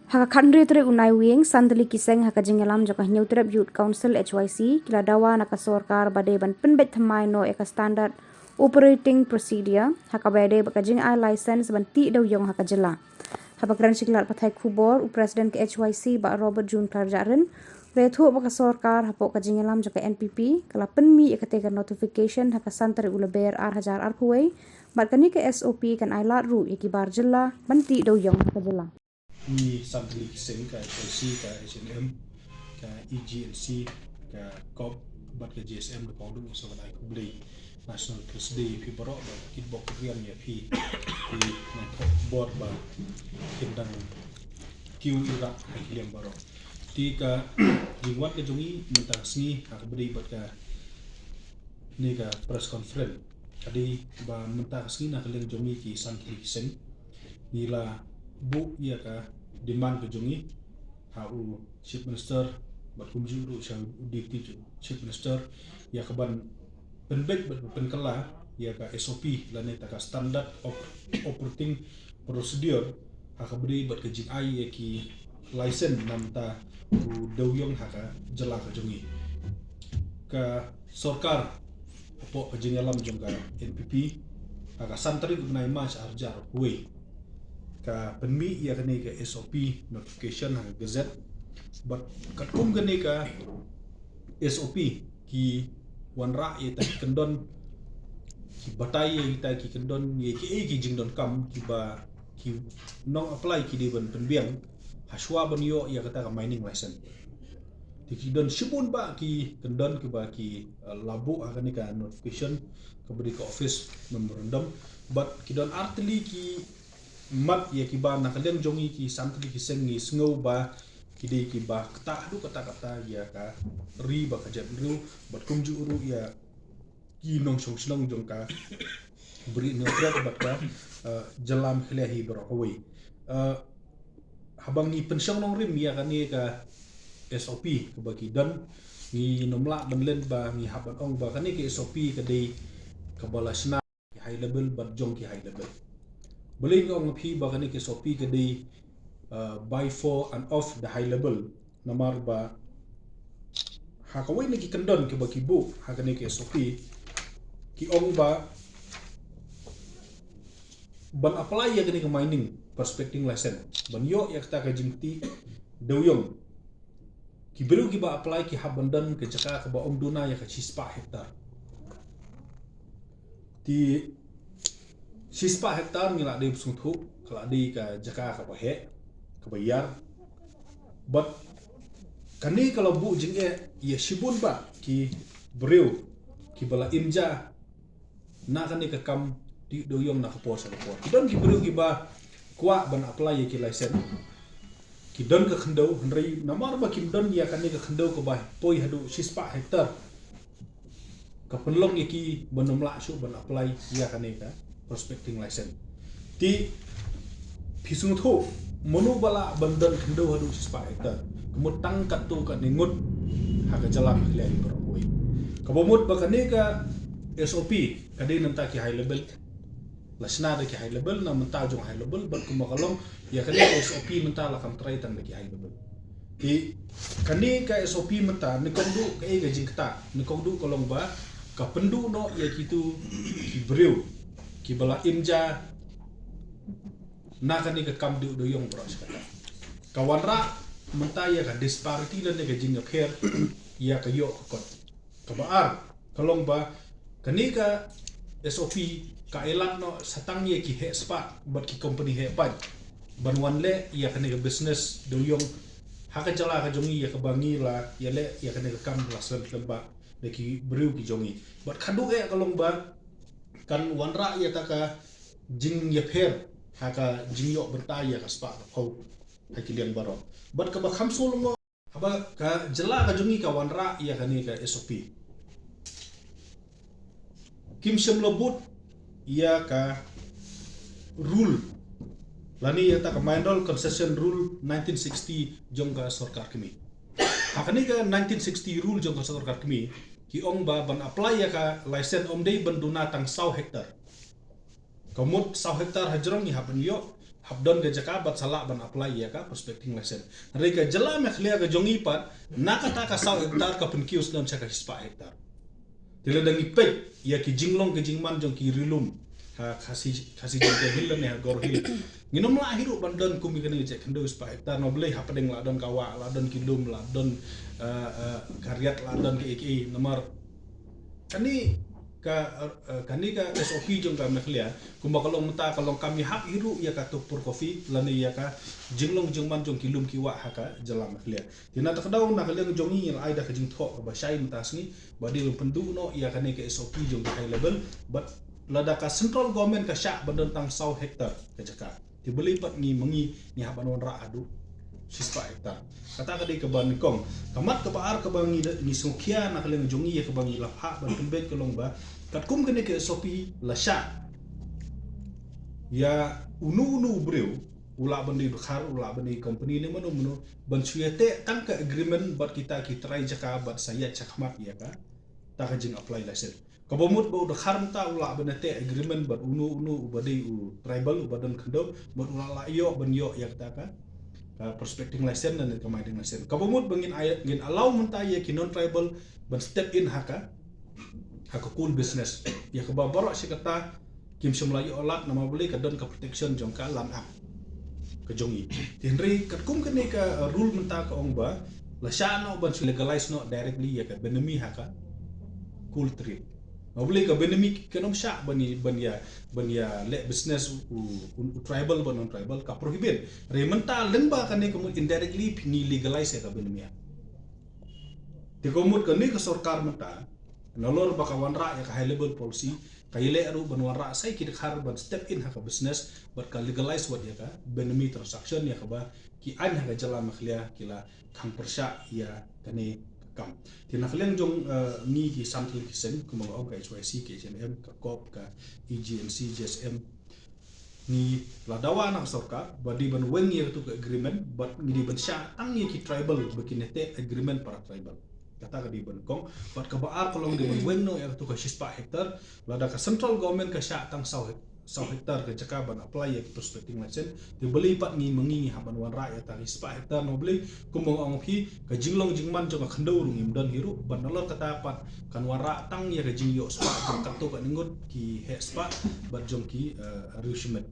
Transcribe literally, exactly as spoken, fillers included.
Ha ka khathynriew tarik u Naiwieng, san tylli ki seng ha ka jingïalam jong ka Hynñiewtrep Youth Council, H Y C, ki la dawa na ka sorkar ba dei ban pynbeit thymmai noh ïa ka Standard Operating Procedure ha kaba ïadei bad ka jingai license ban tih dewïong ha ka jylla. Haba kren sha ki lad pathai khubor, u President ka H Y C, Bah Robert June Kharjahrin, u la ïathuh ba ka sorkar hapoh ka jingïalam jong ka N P P ka la pynmih ïa katei ka notification ha ka san tarik u Lber ar hajar arphew wei, bad kane ka S O P kan ailad ruh ïa ki bar jylla ban tih dewïong ha ka jylla. Ngi san tylli ki seng, ka H Y C, ka H N M, ka E G N C, ka COP bad ka J S M, da kong duh sa ban ai khublei National Press Day ïa phi baroh bad kit bok kit riam ïa phi, phi nongthoh khubor ba kin dang kiew ïarap ha ki liang baroh. Te ka jingwan ka jong ngi mynta ka sngi ha kaba ïadei bad kane ka press conference ka dei ba mynta ka sngi na ka liang jong ngi ki san tylli ki seng ngi la buh ïa ka demand ka jong ngi ha u Chief Minister bad kumjuh ruh sha u Deputy Chief Minister ïa ka ban pynbeit bad pynkylla ïa ka S O P lane ta ka Standard of Operating Procedure ha kaba ïadei bad ka jingai ïa ki license na bynta u dewïong ha ka jylla ka jong ngi. Ka sorkar hapoh ka jingïalam jong ka N P P ha ka san tarik u bnai March ar hajar arphew wei ka pynmih ïa kane ka S O P notification ha ka gazette. Bad katkum kane ka S O P ki wanrah ïa kita ki kyndon, ki batai ïa kita ki kyndon, ïa kiei ki jingdonkam kiba ki nong apply ki dei ban pynbiang ha shuwa ban ïoh ïa kata ka mining license. Te ki don shibun bah ki kyndon kiba ki, eh, la buh ha kane ka notification kaba dei ka office memorandum. Bad ki don ar tylli ki mat ïa kiba na ka liang jong ngi ki san tylli ki seng ngi sngew ba ki dei kiba ktah haduh katta katta ïa ka ri bad ka jaitbynriew bad kumjuh ruh ïa ki nongshong shnong jong ka Bri Hynñiewtrep bad ka, eh, jylla Meghalaya hi baroh kawei. Eh, haba ngi pynshong nongrim ïa kane ka S O P kaba ki don, ngin ym lah ban len ba ngi hap ban ong ba kane ka S O P ka dei kaba la shna ki high level bad jong ki high level. Balei nga ong ïa phi ba kane ka S O P ka dei, uh, by far and of the high level? Namar ba ha kawei na ki kyndon kiba ki buh ha kane ka S O P ki ong ba ban apply ïa kane ka mining prospecting license, ban ïoh ïa kata ka jingtih dewïong, ki briew kiba apply ki hap ban don ka jaka kaba ym duna ïa ka shispah hektar. Te shispah hektar ngi la dei sngewthuh ka la dei ka jaka kaba heh, kaba ïar. Bad kane ka la buh jingeh ïa shibun bah ki briew kiba la im ja na kane ka kam tih dewïong na ka por sha ka por. Ki don ki briew kiba kwah ban apply ïa ki license, ki don ka khyndew, hynrei namar ba kim don ïa kane ka khyndew kaba poi haduh shispah hektar, ka pynlong ïa ki ban ym lah shuh ban apply ïa kane ka prospecting license. Te phi sngewthuh mano ba lah ban don khyndew haduh shispah hektar? Ka mut tang katto katne ngut ha ka jylla Meghalaya hi baroh kawei. Kaba mut ba kane ka S O P ka dei na bynta ki high level. La shna da ki high level, na bynta jong high level, bad kumba ka long ïa kane ka S O P mynta la kam trai tang da ki high level. Te kane ka S O P mynta, nyngkong duh kaei ka jingktah, nyngkong duh ka long ba ka pynduh noh ïa kitu ki briew kiba la im ja na kane ka kam tih dewïong baroh shi katta. Ka wanrah mynta ïa ka disparity lane ka jingïapher ïa ka ïoh ka kot. Kaba ar ka long ba kane ka S O P ka ailad noh sa tang ïa ki heh spah bad ki company heh paid ban wan leh ïa kane ka business dewïong ha ka jylla ka jong ngi, ïa kaba ngi la ïaleh ïa kane ka kam la slem slem bah da ki briew ki jong ngi. Bad khatduh eh ka long ba kan wanrah ïa kata ka jingïapher ha ka jingïoh bynta ïa ka spah ka phew ha ki liang baroh. Bad kaba kham sngewlyngngoh, haba ka jylla ka jong ngi ka wanrah ïa kane ka S O P, kim shym la bud ïa ka rule lane ïa kata ka Mineral Concession Rule nineteen sixty jong ka sorkar kmie. Ha kane ka nineteen sixty rule jong ka sorkar kmie ki ong ba ban apply ïa ka license ym dei ban duna tang saw hektar. Ka mut saw hektar hajrong ngi hap ban ïoh, hap don ka jaka bad sa lah ban apply ïa ka prospecting license. Hynrei ka jylla Meghalaya ka jong ngi pat, na kata ka saw hektar ka pynkiew sdang sha ka shispah hektar. Te lada ngi peit ïa ki jinglong ki jingman jong ki ri lum ha Khasi, Khasi Jaiñtia Hills lane ha Garo Hills, ngin ym lah hi ruh ban don kum kine ki jait khyndew shispah hektar. Namar balei hapdeng la don ka wah, la don ki lum, la don, eh, eh, ka riat, la don kiei kiei. Namar kane ka, eh, kane ka S O P jong ka Meghalaya, kumba ka long mynta, ka long kam ïahap hi ruh ïa ka Tupur Coffee lane ïa ka jinglong jingman jong ki lum ki wah ha ka jylla Meghalaya. Te na kata ka daw, na ka liang jong ngi, ngi la ai da ka jingthoh kaba shai mynta ka sngi ba dei ban pynduh noh ïa kane ka S O P jong ka high level, bad lada ka central government ka shah ban don tang saw hektar ka jaka, te balei pat ngi ma ngi ngi hap ban wanrah haduh shispah hektar? Kata ka dei kaba nyngkong. Ka mat kaba ar kaba ngi, ngi sngewkhia na ka liang jong ngi ïa kaba ngi la phah ban pynbeit ka long ba katkum kane ka S O P la shah ïa uno uno u briew, u lah ban dei u dkhar, u lah ban dei company ne mano mano, ban shu ïateh tang ka agreement bad kita ki trai jaka bad sa ïaid shakhmat ïa kata ka jing apply license. Kaba mut ba u dkhar mynta u lah ban ïateh agreement bad uno uno uba dei u tribal uba don khyndew, bad u lah, lah ïoh ban ïoh ïa kata ka, ka prospecting license lane ka mining license. Kaba mut ba ngin ai, ngin allow mynta ïa ki non tribal ban step in ha ka, ha ka coal business, ïa kaba baroh shi katta kim shym la ïoh lad, namar balei? Ka don ka protection jong ka Land Act ka jong ngi. Te hynrei katkum kane ka, uh, rule mynta ka ong ba la shah noh ban shu legalize noh directly ïa ka benami ha ka coal trade. Namar balei? Ka benami kan ym shah ban ïa, ban ïa, ban ïaleh business u, u, u tribal bad non tribal, ka prohibit. Hynrei mynta lyngba kane ka mut indirectly phi, ngi legalize ïa ka benami. Te ka mut kane ka sorkar mynta, nalor ba ka wanrah ïa ka high level policy, ka ïaleh ruh ban wanrah sa ïa ki dkhar ban step in ha ka business bad ka legalize wat ïa ka benami transaction, ïa kaba ki aiñ ha ka jylla Meghalaya ki la khang pyrshah ïa kane ka kam. Te na ka liang jong, eh, ngi ki san tylli ki seng, kumba nga ong, ka H Y C, ka H N M, ka COP, ka E G N C, G S M, ngi la dawa na ka sorkar ba dei ban weng ïa katu ka agreement bad ngi dei ban shah tang ïa ki tribal ba kin ïateh agreement para tribal. Kata ka dei ba nyngkong. Bad kaba ar ka long dei ban weng noh ïa katu ka shispah hektar. Lada ka central government ka shah tang saw hek-, saw hektar ka jaka ban apply ïa ki prospecting license, te balei pat ngi ma ngi ngi hap ban wanrah ïa kata ka shispah hektar? Namar balei? Kumba nga ong ïa phi, ka jinglong jingman jong ka khyndew ruh ngim don hi ruh, bad nalor kata pat kan wanrah tang ïa ka jingïoh spah jong katto katne ngut ki heh spah bad jong ki, eh, riewshimet.